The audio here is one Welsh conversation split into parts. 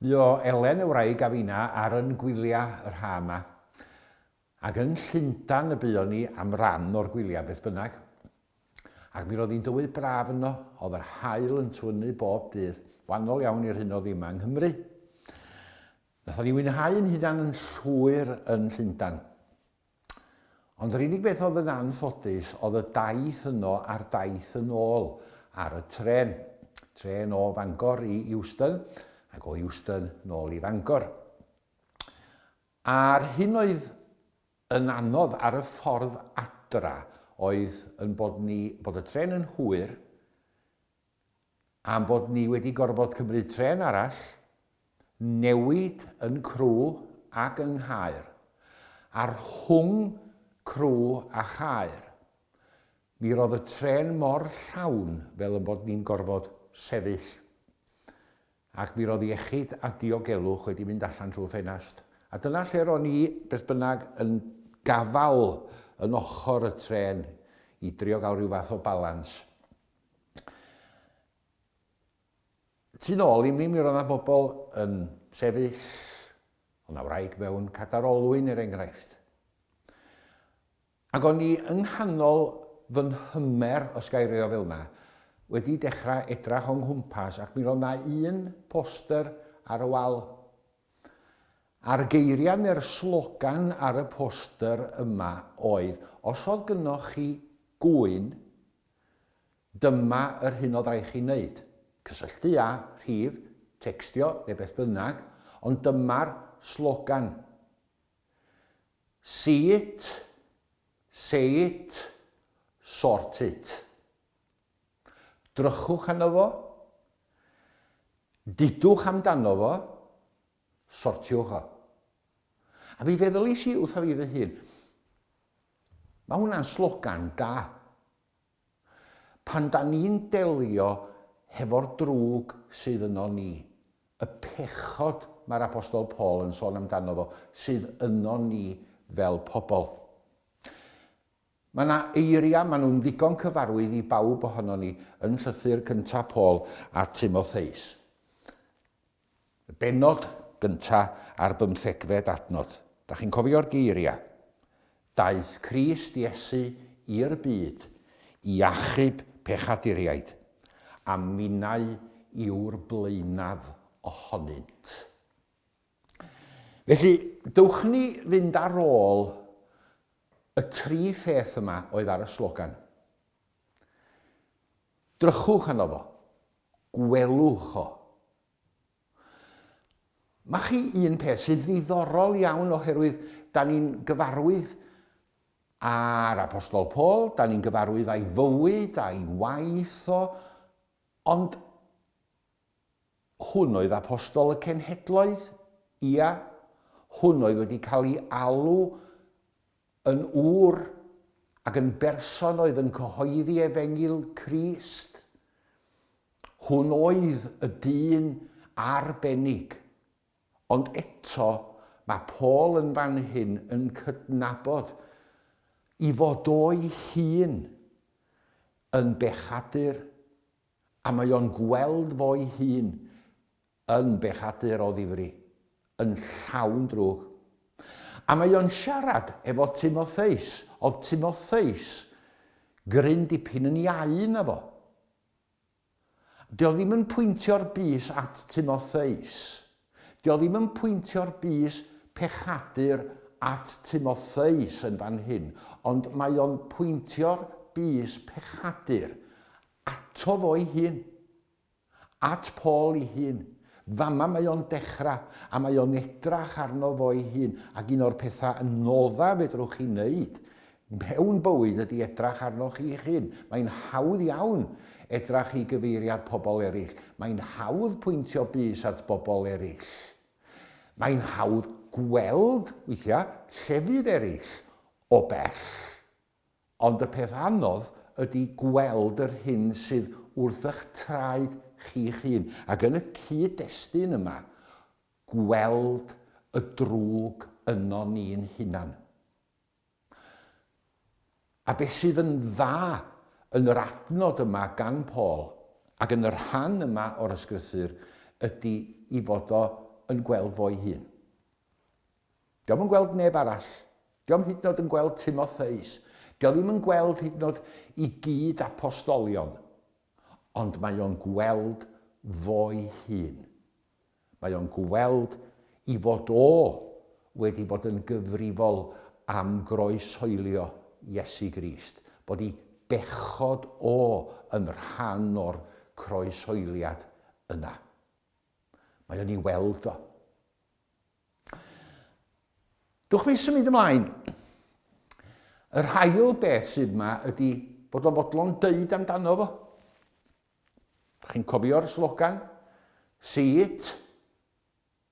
Fuo Elen y wraig a finna ar yn gwylia yr ha yma, ac yn Llundan y buon ni am ran o'r gwylia beth bynnag. Ac mi roedd hi'n dywydd braf yno, oedd yr haul yn twynnu bob dydd, wahanol iawn i'r hyn oedd yma yng Nghymru. Nathon ni fwynhau yn hunan yn llwyr yn Llundan. Ond yr unig beth oedd yn anffodus oedd y daith yno a'r daith yn ôl ar y trên. Trên o Fangor i Euston ac o Euston nôl i Fangor. A'r hyn oedd yn anodd ar y ffordd adra oedd yn bod ni, bod y trên yn hwyr, A'n bod ni wedi gorfod cymryd trên arall, newid yn Crewe ac yng Nghaer, a rhwng Crewe a Chaer, mi roedd y trên mor llawn fel yn bod ni'n gorfod sefyll. Ac mi roedd iechyd a diogelwch wedi mynd allan trwy'r ffenast. A dyna lle ro'n i, beth bynnag, yn gafael yn ochr y trên i drio gael rhyw fath o balans. Tu nôl i mi, mi roedd yna bobl yn sefyll, oedd yna wraig mewn cadar olwyn er enghraifft. Ac o'n i yng nghanol fy nhymer, os ga i roi o fel yna, wedi dechrau edrach o'n nghwmpas ac mi roedd yna un poster ar y wal. A'r geiriau neu'r slogan ar y poster yma oedd, os oedd gynnoch chi gŵyn, Dyma yr hyn oedd rhaid chi wneud. Cysylltu â, rhif, tecstio neu beth bynnag, ond dyma'r slogan. See it, say it, sort it. Drychwch arno fo, dudwch amdano fo, sortiwch o. A mi feddylish i wrtha fi fy hun, mae hwnna'n slogan da. Pan da ni'n delio hefo'r drwg sydd yno ni, y pechod mae'r Apostol Paul yn sôn amdano fo, sydd yno ni fel pobl. Mae yna eiriau, maen nhw'n ddigon cyfarwydd i bawb ohonon ni yn llythyr cyntaf Paul at Timotheus. Y bennod gynta a'r bymthegfed adnod. Da chi'n cofio'r geiriau? Daeth Crist Iesu i'r byd i achub pechaduriaid, a minnau yw'r blaenaf ohonynt. Felly, dewch ni fynd ar ôl y tri pheth yma oedd ar y slogan. Drychwch arno fo. Gwelwch o. Mae chi un peth sydd ddiddorol iawn oherwydd da ni'n gyfarwydd â'r Apostol Paul, da ni'n gyfarwydd â'i fywyd a'i waith o, ond Hwn oedd apostol y cenhedloedd, ia, hwn oedd wedi cael ei alw yn ŵr ac yn berson oedd yn cyhoeddi efengyl Crist. Hwn oedd y dyn arbennig. Ond eto, mae Paul yn fan hyn yn cydnabod i fod o'i hun yn bechadur A mae o'n gweld fo'i hun yn bechadur o ddifri, yn llawn drwg. A mae o'n siarad efo Timotheus. Oedd Timotheus gryn dipyn yn iau na fo. Dio ddim yn pwyntio'r bys at Timotheus. Dio ddim yn pwyntio'r bys pechadur at Timotheus yn fan hyn, ond mae o'n pwyntio'r bys pechadur Ato fo'i hun. At Paul 'i hun. Fama mae o'n dechra, a mae o'n edrach arno fo'i hun, ac un o'r petha anodda fedrwch chi wneud mewn bywyd ydi edrach arnoch chi'ch hun. Mae'n hawdd iawn edrach i gyfeiriad pobl eraill. Mae'n hawdd pwyntio bys at bobl eraill. Mae'n hawdd gweld, weithiau, llefydd eraill o bell. Ond y peth anodd ydy gweld yr hyn sydd wrth eich traed chi'ch hun, ac yn y cyd-destun yma, gweld y drwg ynon ni'n hunan. A beth sydd yn dda yn yr adnod yma gan Paul, ac yn y rhan yma o'r Ysgrythur, ydy i fod o yn gweld fo'i hun. Dio'm yn gweld neb arall. Dio'm hyd yn oed yn gweld Timotheus. Dio ddim yn gweld hyd yn oed i gyd apostolion. Ond mae o'n gweld fo'i hun. Mae o'n gweld i fod o wedi bod yn gyfrifol am groeshoelio Iesu Grist, bod i bechod o yn rhan o'r croeshoeliad yna. Mae o'n i weld o. Dwch mi symud ymlaen. Yr hail beth sydd yma ydy bod o'n fodlon deud amdano fo. Chi'n cofio'r slogan? See it,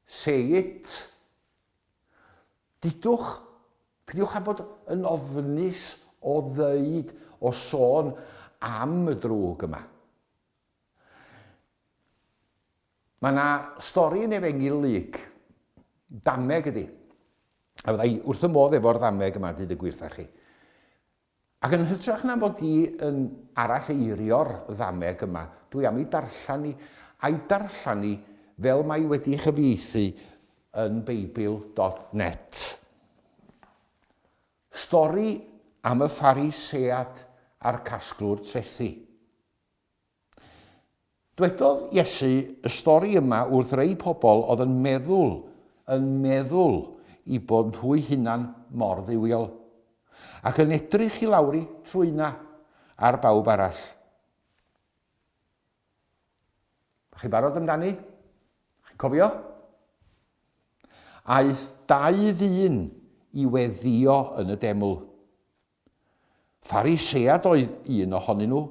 say it. Dudwch, peidiwch â bod yn ofnus o ddeud, o sôn am y drwg yma. Mae yna stori yn Efengyl Luc, dameg ydy. A fydda i wrth y modd efo'r ddameg yma, dyd y gwir wrtha chi. Ac yn hytrach na mod i yn arall-eirio'r ddameg yma, dwi am ei darllen hi, a'i darllen hi fel mae wedi chyfieithu yn Beibl dot net. Stori am y Pharisead a'r casglwr trethi. Dwedodd Iesu y stori yma wrth rei pobl oedd yn meddwl, yn meddwl, i bod nhw'u hunan mor dduwiol, ac yn edrych i lawr i trwyna ar bawb arall. Chi'n barod amdani? Chi'n cofio? Aeth dau ddyn i weddio yn y deml. Pharisead oedd un ohonyn nhw,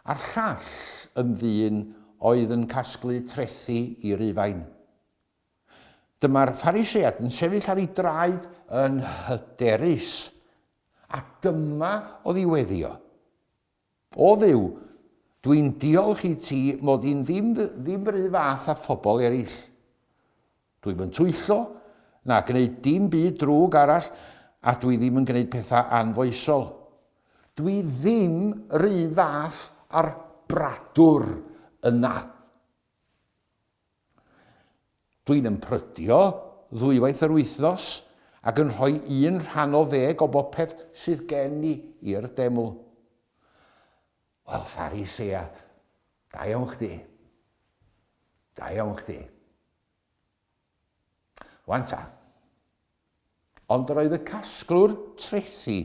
a'r llall yn ddyn oedd yn casglu trethi i Rufain. Dyma'r Pharisead yn sefyll ar ei draed yn hyderus, a dyma oedd ei weddio. O Dduw, dwi'n diolch i ti mod i'n ddim, ddim rhy fath â phobl eraill. Dwi'm yn twyllo, na gwneud dim byd drwg arall, a dwi ddim yn gwneud pethau anfoesol. Dwi ddim rhy fath â'r bradwr yna. Dwi'n ymprydio ddwywaith yr wythnos ac yn rhoi un rhan o ddeg o bopeth sydd gen i i'r deml. Wel, Pharisead, da iawn chdi. Da iawn chdi. Wan ta. Ond yr oedd y casglwr trethi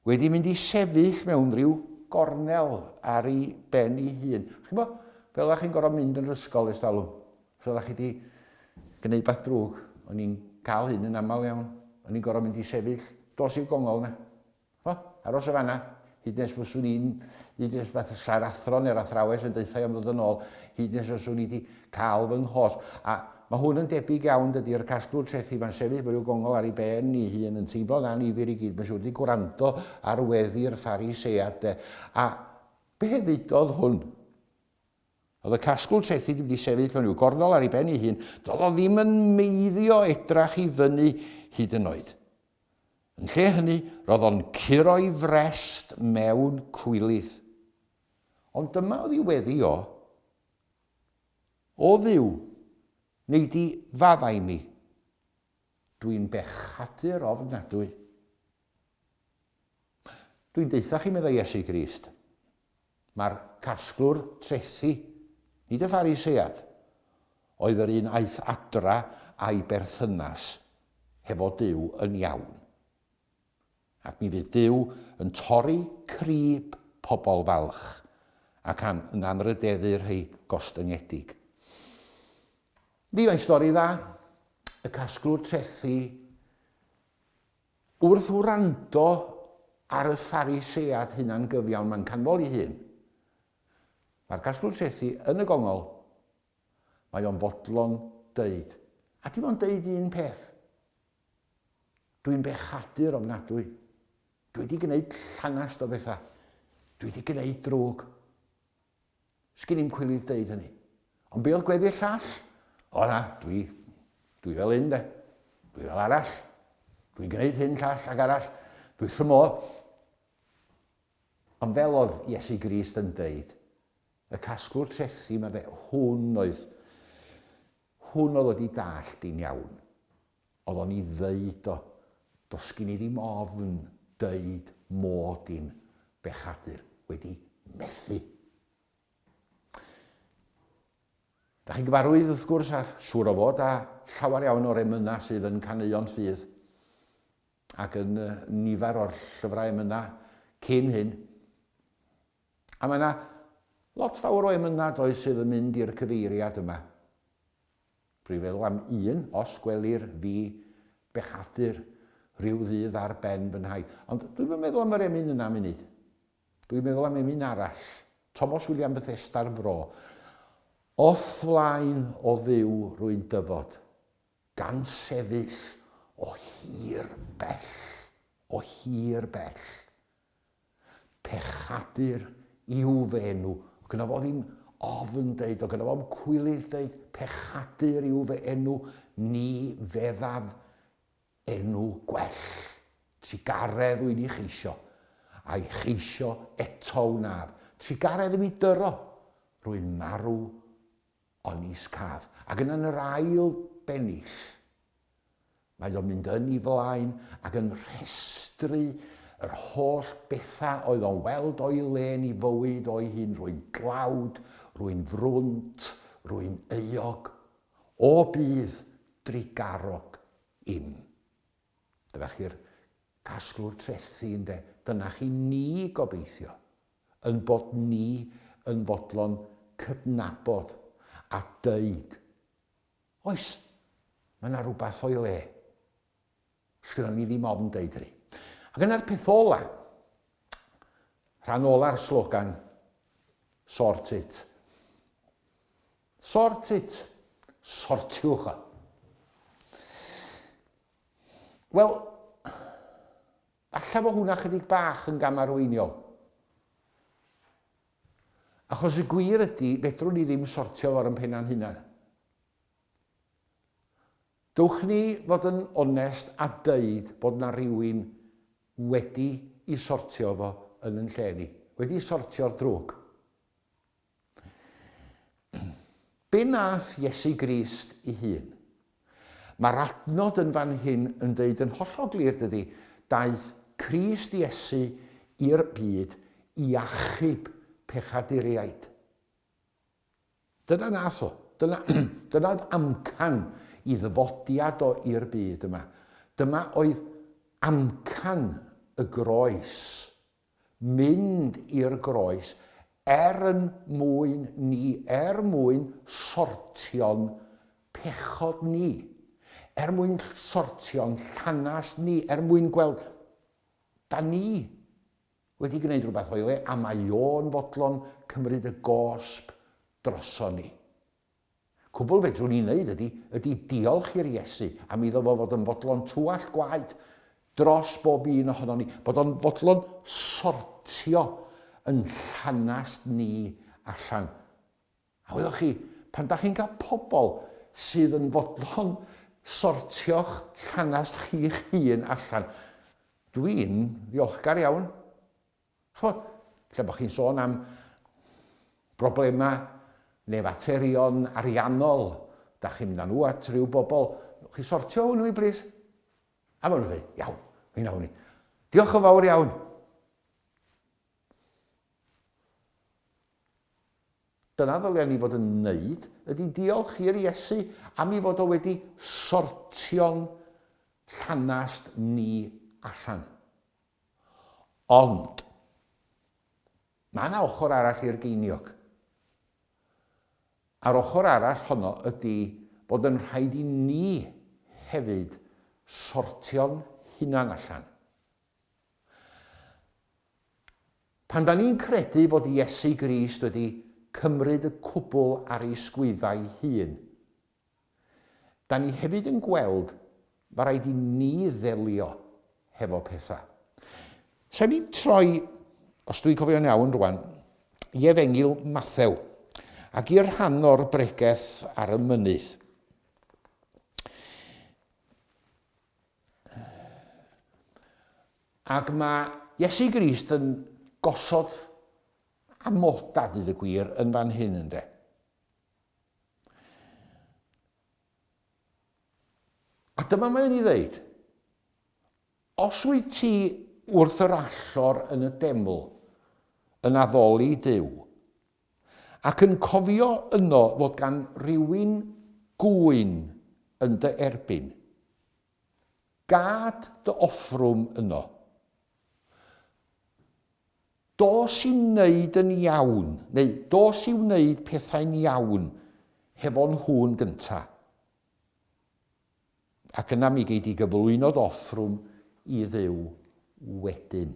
wedi mynd i sefyll mewn rhyw gornel ar ei ben ei hun. Chi'n bo, fel oeddech chi'n gorfod mynd yn yr ysgol ers talwm. Os oeddech chi wedi gwneud beth drwg, o'n i'n cael hyn yn aml iawn. O'n i'n gorfod mynd i sefyll dos i'r gongol yna. O, aros y fanna, hyd nes fyswn i'n, hyd nes bysa'r athro neu'r athrawes yn deutha i am ddod yn ôl, hyd nes fyswn i wedi cael fy nghos. A mae hwn yn debyg iawn, dydy, i'r casglwr trethi, mae'n sefyll mewn rhyw gongol ar ei ben ei hun, yn teimlo'n annifyr i gyd, mae'n siŵr wedi gwrando ar weddi'r Pharisead, de. A be ddeudodd hwn? Oedd y casglwr trethi wedi mynd i sefyll mewn rhyw gornel ar ei ben ei hun, doedd o ddim yn meiddio edrach i fyny hyd yn oed. Yn lle hynny, roedd o'n curo'i frest mewn cwilydd. Ond dyma oedd ei weddi o. O Dduw, nei di faddau mi. Dwi'n bechadur ofnadwy. Dwi'n deutha chi, meddai Iesu Grist, mae'r casglwr trethi, nid y Pharisead, oedd yr un aeth adra a'i berthynas hefo Duw yn iawn. Ac mi fydd Duw yn torri crib pobl falch ac yn anrhydeddu rhei gostyngedig. Yndi, mae'n stori dda. Y casglwr trethi Wrth wrando ar y Pharisead hunangyfiawn mae'n canmol ei hun, mae'r casglwr trethi yn y gongol, mae o'n fodlon deud, a dim ond deud un peth, Dwi'n bechadur ofnadwy. Dwi wedi gwneud llanast o bethau. Dwi wedi gwneud drwg. Sgin i'm cwilydd deud hynny. Ond be oedd gweddi'r llall? O na, dwi, dwi fel un de. Dwi fel arall. Dwi'n gwneud hyn, llall ac arall. Dwi wrth fy modd. Ond fel oedd Iesu Grist yn deud, y casglwr trethi ma de, hwn oedd, Hwn oedd wedi dallt i'n iawn. Oedd o'n i ddeud o. Does gin i ddim ofn deud mod i'n bechadur. Wedi methu. Da chi'n gyfarwydd, wrth gwrs, a siŵr o fod, â llawer iawn o'r emynau sydd yn Caneuon Ffydd ac yn nifer o'r llyfrau emynau cyn hyn. A mae yna lot fawr o emynau does sydd yn mynd i'r cyfeiriad yma. Dwi'n feddwl am un, os gwelir fi bechadur rhyw ddydd ar ben fy nhaith. Ond dwi'm yn meddwl am yr emyn yna am munud. Dwi'n meddwl am emyn arall, Tomos William Bethesda'r Fro. O'th flaen o Dduw rwy'n dyfod, gan sefyll o hir bell, o hir bell. Pechadur yw fy enw. O gynno fo ddim ofn deud, o gynno fo'm cwilydd deud, pechadur yw fy enw, ni feddaf enw gwell. Trugaredd wy'n ei cheisio, a'i cheisio eto wnaf. Trugaredd i mi dyro, rwy'n marw onis caf. Ac yna yn yr ail bennill, mae o'n mynd yn ei flaen ac yn rhestru yr holl bethau oedd o'n weld o'i le yn ei fywyd o'i hun, rwy'n dlawd, rwy'n frwnt, rwy'n euog, o bydd drugarog im. Dyna chi'r casglwr trethi, ynde? Dyna chi ni, gobeithio, yn bod ni yn fodlon cydnabod a deud, oes, mae yna rhywbeth o'i le. Sgynnon ni ddim ofn deud hynny. Ac yna'r peth ola, rhan ola'r slogan, sort it. Sort it. Sortiwch o. Wel, falle bod hwnna chydig bach yn gamarweiniol. Achos y gwir ydy, fedrwn ni ddim sortio fo ar yn penna'n hunan. Dowch ni fod yn onest a deud bod na rywun wedi i sortio fo yn yn lle ni. Wedi sortio'r drwg. Be nath Iesu Grist i hun? Mae'r adnod yn fan hyn yn deud yn hollol glir, dydy, daeth Crist Iesu i'r byd i achub pechaduriaid. Dyna nath o. Dyna, dyna oedd amcan i ddyfodiad o i'r byd yma. Dyma oedd amcan y groes. mynd i'r groes er yn mwyn ni, er mwyn sortio'n pechod ni, er mwyn sortio'n llanast ni, er mwyn gweld, da ni wedi gwneud rhywbeth o'i le a mae o'n fodlon cymryd y gosb droson ni. Cwbl fedrwn ni wneud ydy, ydy diolch i'r Iesu am iddo fo fod yn fodlon tywallt gwaed dros bob un ohonon ni, bod o'n fodlon sortio yn llanast ni allan. A wyddoch chi, pan da chi'n cael pobl sydd yn fodlon sortio'ch llanast chi'ch hun allan, dwi'n ddiolchgar iawn. Chimod, lle bod chi'n sôn am broblemau neu faterion ariannol, da chi'n mynd â nhw at ryw bobl, chi sortio hwnnw i blis? A maen nhw'n dweud, iawn, mi wnawn ni. Diolch yn fawr iawn. Dyna ddylia ni fod yn wneud, ydy diolch i'r Iesu am ei fod o wedi sortio'n llanast ni allan. Ond, mae yna ochr arall i'r geiniog. A'r ochr arall honno ydy bod yn rhaid i ni hefyd sortio'n hunan allan. Pan da ni'n credu bod Iesu Grist wedi cymryd y cwbl ar ei sgwyddau hun, Da ni hefyd yn gweld ma raid i ni ddelio hefo petha. Sa ni'n troi, os dwi'n cofio'n iawn rwan, i Efengyl Mathew, ac i'r rhan o'r bregeth ar y mynydd. Ac mae Iesu Grist yn gosod amodau, dweud y gwir, yn fan hyn, ynde. dyma mae'n ei ddeud, Os wyt ti wrth yr allor yn y deml, yn addoli Duw, ac yn cofio yno fod gan rywun gŵyn yn dy erbyn, gad dy offrwm yno. Dos i wneud yn iawn, neu dos i wneud pethau'n iawn hefo nhw'n gynta. Ac yna mi gei di gyflwyno dy offrwm i Dduw wedyn.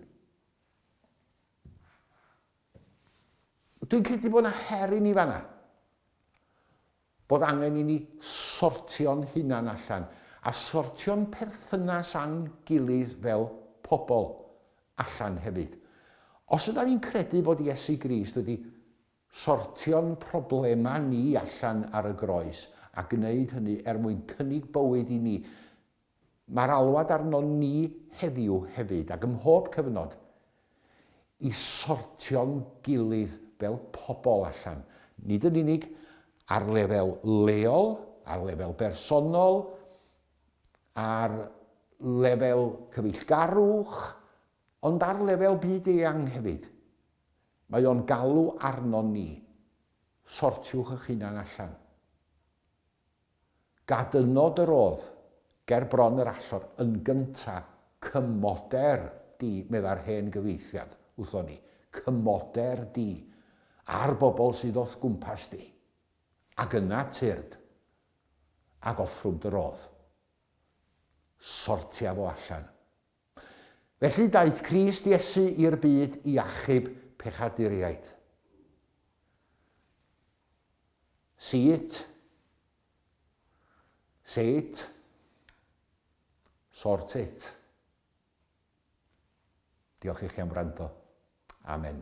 Dwi'n credu bod yna her i ni fanna. Bod angen i ni sortio'n hunan allan, a sortio'n perthynas â'n gilydd fel pobl allan hefyd. Os ydan ni'n credu fod Iesu Grist wedi sortio'n problemau ni allan ar y groes a gwneud hynny er mwyn cynnig bywyd i ni, Mae'r alwad arnon ni heddiw hefyd, ac ym mhob cyfnod, i sortio'n gilydd fel pobl allan, nid yn unig ar lefel leol, ar lefel bersonol, ar lefel cyfeillgarwch, ond ar lefel byd-eang hefyd. Mae o'n galw arnon ni, sortiwch eich hunan allan. Gad ynod yr oedd ger bron yr allor yn gynta, cymoder di, medda'r hen gyfieithiad wrthon ni, cymoder di, a'r bobl sydd o'th gwmpas di, ac yna tyrd, ac offrwm dy rodd. Sortia fo allan. Felly daeth Crist Iesu i'r byd i achub pechaduriaid. See it. Say it. Sort it. Diolch i chi am wrando. Amen.